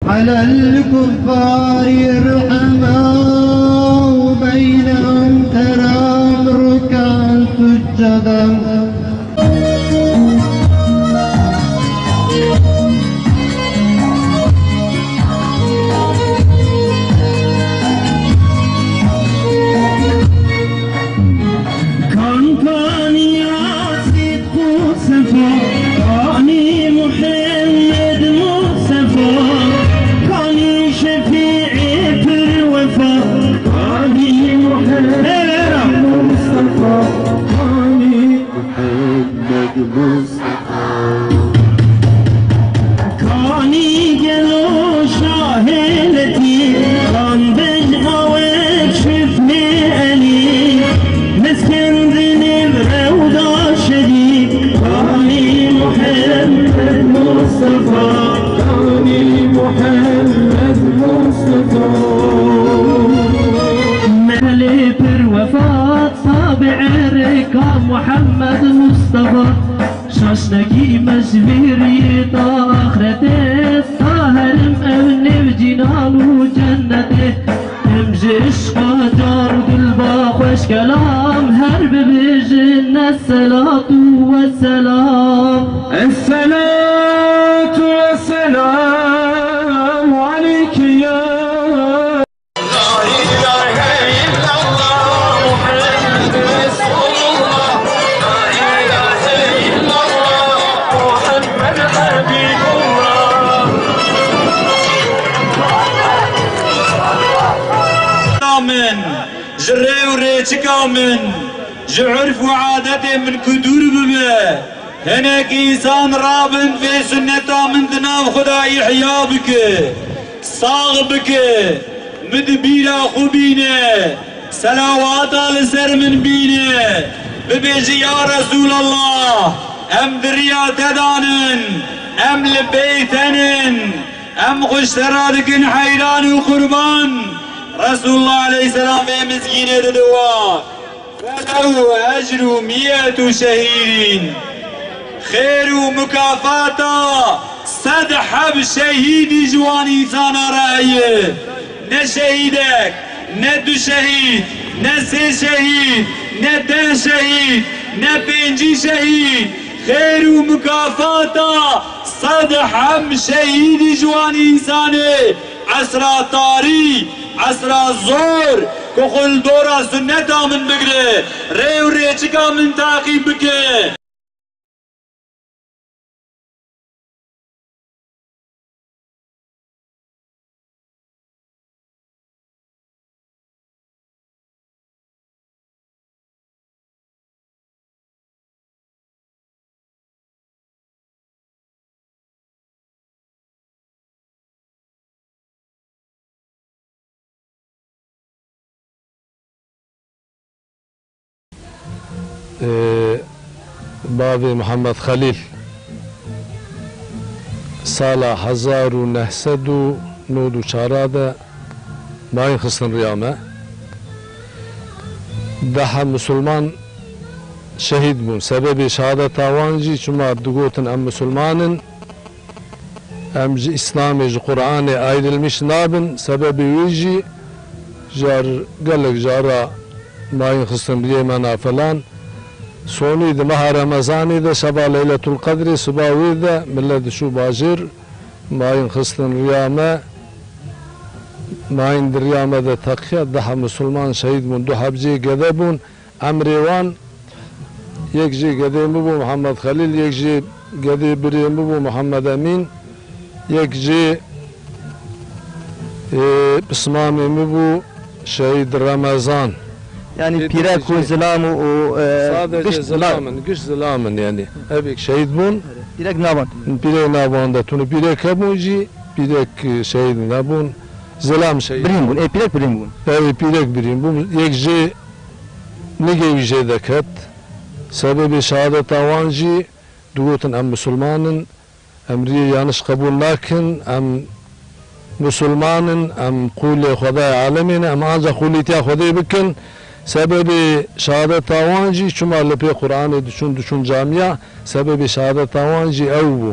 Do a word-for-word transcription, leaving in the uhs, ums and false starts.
على الكفار رحماء بينهم تراهم ركعا سجدا. Kanî Muhammed Mustafa, kanî şefîê pir wefa, kanî Muhammed Mustafa, kanî Muhammed Mustafa. Kanî gelo şahê letîf, kan bej awek şifnê elîf, meskendinê rewda şedîf, kanî Muhammed Mustafa, kanî Muhammed Mustafa. Melê pir wefa, tabi'ê rêka Muhammed Mustafa. Şaşnekî me ji vîriyê ta axretê, ta herim ew nêv cînan û cennetê. Em ji işqa car û dilba xweş kelam, her bibêjin esselatu wesselam. Esselatu wesselamu aleyke ya La ilahe illallah Muhammed Resulullah. La ilahe illallah Muhammed Habibullah. Min, ji rê û rêçika min, ji urf û adetê min ku dûr bibe, hinek însan rabin vê sunneta min di nav xwe de îhya bike. Sax bike, min di bîra xwe bîne, selawata li ser min bîne, bibêje, ya Resûlallah, em di riya te danin, em li bey te nin, em xwe ji te re dikin heyran û qurban. Resûlullah aleyhisselam vê mizgînê didiwa. Felehu ecru miyetu şehîdîn. Xêr û mukafata sed heb şehîdî ji wan însana re heye. Ne şehîdek, ne du şehîd, ne sê şehîd, ne deh şehîd, ne pêncî şehîd. Xêr û mukafata sed heb şehîdî ji wan însanê esra tarî, esra zor, ku xwe li dora sunneta min bigire, rê û rêçika min taqîb bike. Ee, Bavê Muhammed Xelîl sala hezar û neh sed û nod û çar de mayîn xistin riya me. Deh heb misilman şehîd bûn. Sebebê şehadeta wan jî çima digotin em misilman in, em ji Îslamê, ji Quranê ayrılmış nabin. Sebebê wê jî car, gelek cara mayîn xistin riyê me nafelan. Sonî di meha Remezanê de şeva Leyletul Qedrê siba wê de millet diçû bajêr, mayîn xistin riya me. Mayîn di riya me de teqiya, deh misilman şehîd bûn, du heb jê gede bûn. Emrê wan, yek jê gedê min bû Muhammed Xelîl, yek jê gedê birê min bû Muhammed Emîn, yek jê, e, pismamê min bû Şehîd Remezan. Yanî pîrek û zilam û, û, e, sadece giş zilam in, giş zilam in yanî. Hevêk şehîd bûn. Pîrek navan. Pîrek navan de tune pîrek hebûn jî, pîrek, e, şehîd nebûn. Zilam şehîd. Birîn bûn. Ê pîrek birîn bûn. Ew pîrek birîn bûn. Yek jê nigê wî jê deket. Sebebê şehadeta wan jî digotin, em misilman in, em riyê yaniş qebûl nakin, em misilman in, em qûlê Xwedayê alemê ne, em anca qûlîtiya Xwedê bikin. Sebebê şehadeta wan jî çima li pê Quranê diçûn, diçûn camiya, sebebê şehadeta wan jî ew bû.